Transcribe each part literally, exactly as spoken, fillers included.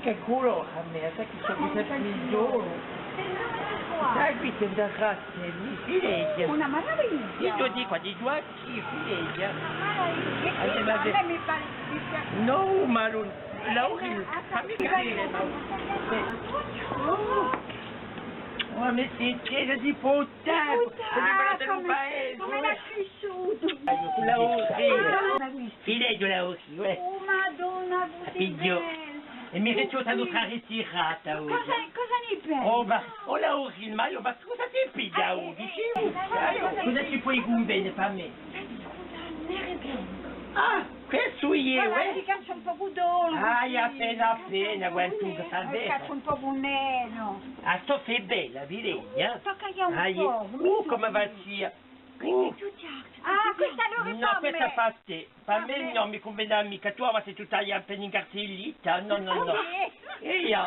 Chì culori, à mè, sai chì sò cusì migliori. Sai, quì sò da razze, mi fileghja. Una maraviglia. Eiu dicu, dicu à chì fileghja. Una maraviglia. Allora, ma a mè mi pare, mi piace. Nò, ma ùn, la ùn, fammi capì, ma, oh, ma mi sò piena di po- Tempu, ah, sò di un paese, come l'hà crisciutu? L'hà crisciutu. Fileghju, l'hà crisciutu, eh. Oh, Madonna, cusì bellu. È mi risulta un'altra ritirata, oh. Cosa, cosa ne pensi? Oh, ma, oh, l'hà crisciutu, ma eiu, ma cosa ti piglia, oh? Dici, oh, cosa ti pò cunvene per mè? Ah, questu eiu, eh? Cacciu un pocu d'oliu. Ah, appena, appena, quantu che sta bene. Cacciu un pocu menu. Ah, sta bella, vedi, eh? Tocca à un pocu. Uh, come va sia. Uh. Ah, questa allora nò, questa per tè. Per mè nò, mi cunvene micca. Tù avà sì tutta appena incartellita. Nò, nò, nò. Eiu,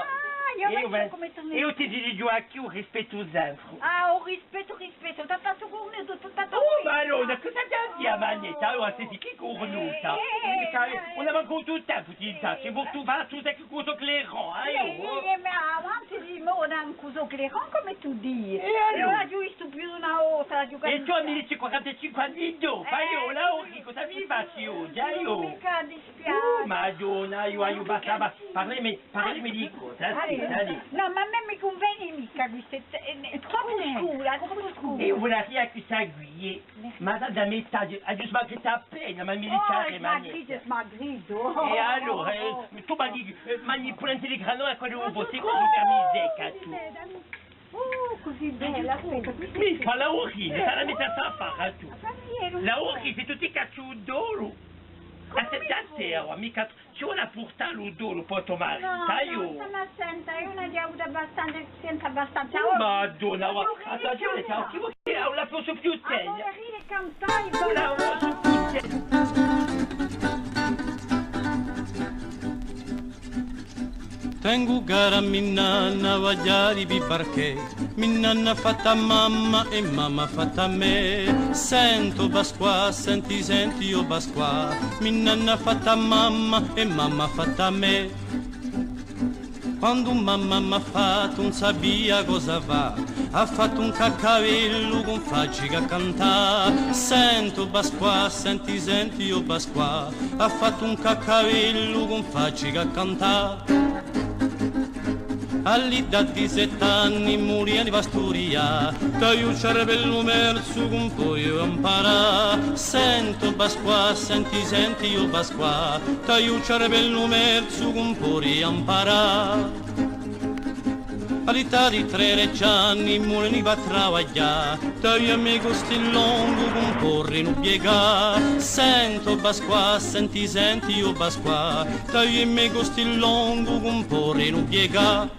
eiu ti dicu à chì u rispettu sempre. Ah, u rispettu, rispettu. T'hà fattu cornutu tutta a to vita. Oh, Madonna, cosa t'hà dettu a manetta? Allora, senti chì cornuta. Ùn avà mancu tuttu u tempu, ti dicu, ci hè moltu, fà tuttu Cusò Clairon, eh, oh. Iè, iè, ma avanti di moda, cusò Clairon, cum'è tù dì. È allora? L'aghju vistu più d'una volta, l'aghju cantatu. È tù mi dici quarantacinque anni dopu, eh, oh, l'hà crisciutu, cosa mi faci eiu, ghjà eiu? Micca dispiace. Oh, Madonna, eiu, eiu, basta, basta, parlemu, parlemu di cose, eh, sì, dai. Nò, ma à mè mi cunvene micca, questa hè, hè troppu scura, troppu scura. Eiu vuleria chì seguì. Ma dà, dà mi, aghju smagrita appena, ma mi dici, oh, smagrita, smagrita. È allora, eh, tù manghji, eh, manghji pulente di granu, è quellu un po', sì, cusì per mi secca, tù. Oh, cusì bella, aspetta, questa. Mi fà l'urina, sarà messa a fà, tù. L'urina, sì, tù ti cacci u dolu. Aspetta, a tè, micca Ci vole à purtà u dolu, pò, to maritu, sai, oh. Nò, nò, senta, eiu n'aghju avutu abbastanza, sufficienza abbastanza. Oh, Madonna, ma a to ghjente, chì vole chì eiu la possu più tegna? Allora, ridi è cantai, ùn la possu più tegna. Tengu cara a minnanna, vaghjari vi parchè. Minnanna hà fattu à mamma è mamma hà fattu à mè. Senti, o Pasquà, senti, senti, o Pasquà. Minnanna hà fattu à mamma è mamma hà fattu à mè. Quandu mamma m'hà fattu ùn sapia cosa fà, hà fattu un caccavellu cù un faci chì canta. Senti, o Pasquà, senti, senti, o Pasquà. Hà fattu un caccavellu cù un faci chì canta. À l'età di sett'anni muria di pasturia, t'aghju u cerbellu mersu ch'ùn podia amparà. Senti, o Pasquà, senti, senti, o Pasquà, t'aghju u cerbellu mersu ch'ùn podia amparà. À l'età di tredeci anni muria di travaglià, t'aghju i me costi longu ch'ùn podia piegà. Senti, o Pasquà, senti, senti, o Pasquà, t'aghju i me costi longu ch'ùn podia piegà.